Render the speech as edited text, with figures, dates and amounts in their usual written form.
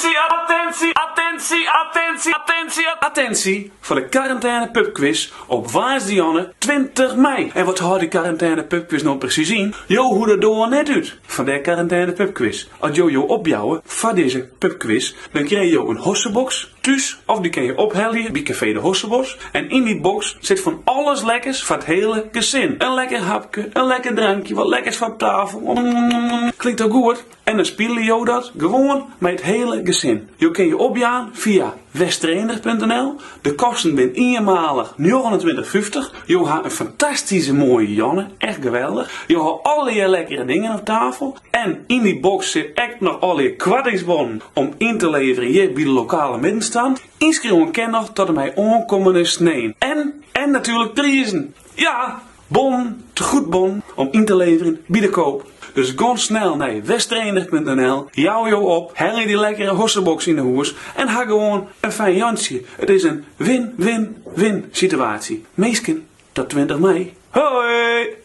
Attentie, attentie, attentie, attentie, attentie, attentie foar de karantêne pubquiz op woansdei 20 mei. En wat hâldt dy karantêne pubquiz no presys yn? Jo hoege de doar net út foar de karantêne pubquiz. As jo jo opjouwe foar dizze pubquiz, dan krije jo in hosseboks thús of dy kinne je ophelje by Kafee de Hossebos. En yn dy boks sit fan alles lekkers foar it hiele gesin. In lekker hapke, in lekker drankje, wat lekkers foar op tafel. Klinkt toch goed? En dan spylje jo dat gewoan mei it hiele gesin. Jo kinne je opjaan fia westereender.nl. De kosten binne ienmalich 29,50. Jo ha in fantastyske moaie jûn, echt geweldich. Jo ha allegear lekkere dingen op tafel. En yn dy boks sit ek noch allegear koartingsbonnen om yn te leverjen hjir by de lokale middenstand. Ynskriuwen kin noch tot en mei oankommende snein. En, en natuerlik prizen! Ja, bonnen, tegoedbonnen om yn te leverjen by de Coop. Dus gean snel nei westereender.nl, jou jo op, helje dy lekkere hosseboks yn 'e hûs en ha gewoan in fijn jûntsje. It is in win-win-win situaasje. Minsken, tot 20 mei. Hoi!